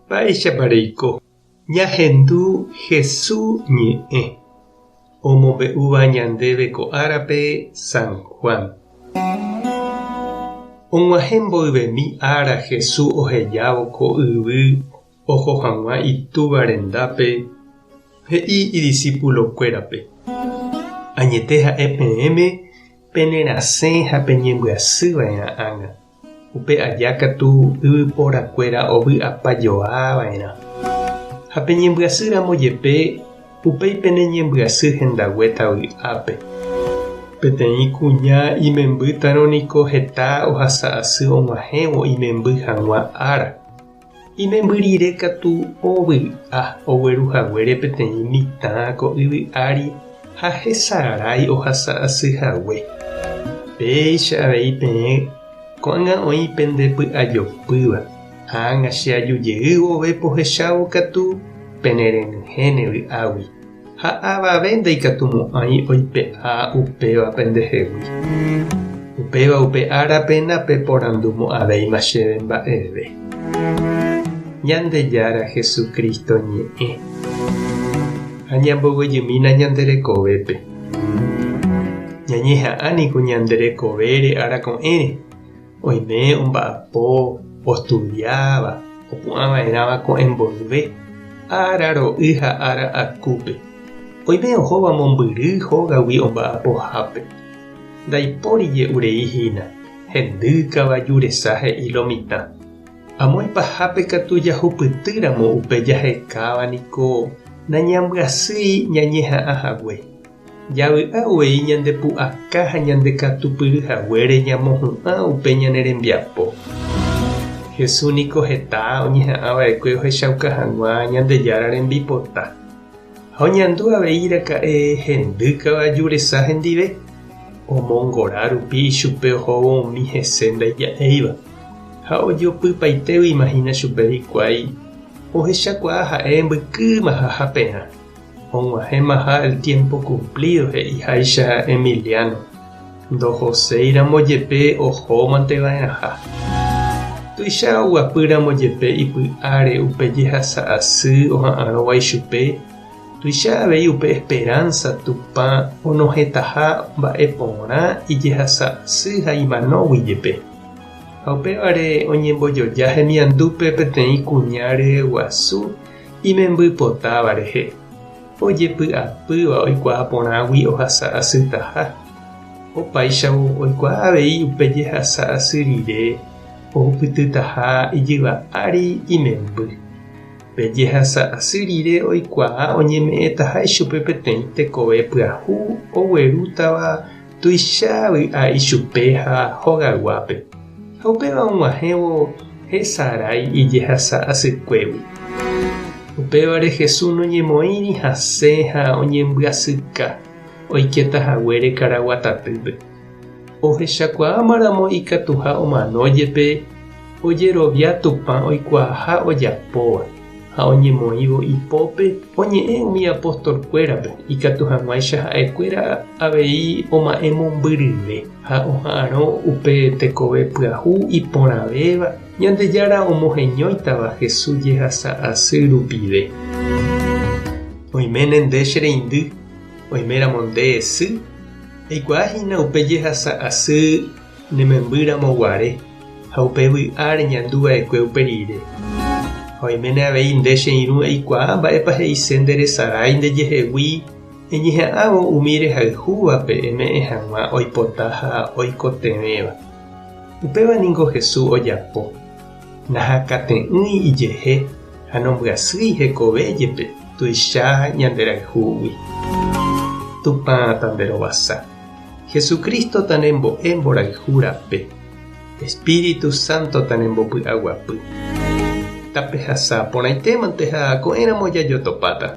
Mba'éichapa reiko? Ñahendu Hesu ñe'ẽ omombe'úva ñandéve ko árape San Juan. Og̃uahẽ mboyvemi ára Hesu ohejávo ko yvy oho hag̃ua Itúva rendápe, he'i idisipulokuérape, Añete ha'e peẽme penerasẽ ha peñembyasy va'erã ág̃a. Upe aja katu yvyporakuéra ovy'apa joa va'erã. Ha peñembyasy ramo jepe, upéi pene ñembyasy hendaguéta vy'ápe. Peteĩ kuña imembýtarõ niko heta ohasa asy og̃uahẽvo imemby hag̃ua ára. Imemby rire katu ovy'a ogueru haguére peteĩ mitã ko yvy ári ha hesarái ohasa asy hague. Péicha avei peẽ ko'ág̃a oĩ pende py'ajopýva, ág̃a che aju jey vove pohechávo katu penerenyhẽne vy'águi. Ha avave ndaikatumo'ãi oipe'a upéva pendehegui. Upéva upe árape napeporandumo'ãvéima chéve mba'eve. Ñandejára Jesucristo ñe'ẽ. Ha ñamboguejymína ñande rekovépe. Ñañeha'ã niko ñande rekovére ára ko'ẽre, oime omba'apo, ostudiáva, opu'ãva'erãva ko'ẽ mboyve, ára ro'y ha ára akúpe. Oime ohóva mombyry hógagui omba'apohápe. Ndaipóri je'urei hína, hendy kavaju resa he'i lo mitã. Amo ipahápe katu jahupytýramo upe jahekáva niko nañambyasýi ñañeha'ã hague. Javy'a uvei ñande pu'aka ha ñande katupyry haguére ñamohu'ã upe ñane rembiapo. Jesús niko heta oñeha'ã va'ekue ohechauka hag̃ua Ñandejára rembipota. Ha oñandu avei raka'e hendy kavaju resa hendive, omongora rupi ichupe ohóvo umi hese ndaija'éiva. Ha ojopypaitéguima hína chupe hikuái, ohechakuaa ha'e mbykýmaha haperã. Og̃uahẽmaha el tiempo cumplido he'iháicha Emiliano, ndohoséiramo jepe ohómante va'erãha. Tuicha oguapýramo jepe ipy'áre upe jehasa asy oha'arõva ichupe, tuicha avei upe esperanza Tupã onohẽtaha mba'e porã ijehasa asy ha imanógui jepe. Ha upévare oñembojoja hemiandúpe peteĩ kuña ryeguasu Imemby potáva rehe, ojepy'apýva oikuaa porãgui ohasa asytaha. Opáichavo oikuaa avei upe jehasa asy rire ohupytytaha ijyva ári imemby. Pe jehasa asy rire oikuaa oñeme'ẽtaha ichupe peteĩ tekove pyahu oguerútava tuicha vy'a ichupe ha hogayguápe. Ha upéva og̃uahẽvo hesarái ijehasa asykuégui. Upévare Jesús noñemoĩri hasẽ ha oñembyasyka oikéta haguére karaguatatýpe. Ohechakuaámaramo ikatuha omano jepe ojerovia Tupã oikuaaha ojapóva. Ha oñemoĩvo ipópe, oñe'ẽ umi apostolkuérape, ikatu hag̃uáicha ha'ekuéra avei oma'ẽ mombyryve ha oha'arõ upe tekove pyahu iporãvéva Ñandejára omoheñóitava Jesús jehasa asy rupive. Oiméne nde che reindy, oiméramo nde sy, eikuaa hína upe jehasa asy Ne memby ramo guare, ha upe vy'a reñandu va'ekue upe rire. Ha oiméne avei nde che irũ eikuaa mba'épa he'ise nde resarái ndejehegui eñeha'ãvo umi rehayhúvape eme'ẽ hag̃ua oipota ha oikotevẽva. Upéva ningo Jesús ojapo. Nahakate'ỹi ijehe ha nombyasýi hekove jepe tuicha ñanderayhúgui. Tupã tanderovasa. Jesucristo tanembo'e mborayhu rape, Espíritu Santo tanembopy'aguapy. Tapehasa porãitémante ha ko'ẽramo jajotopáta.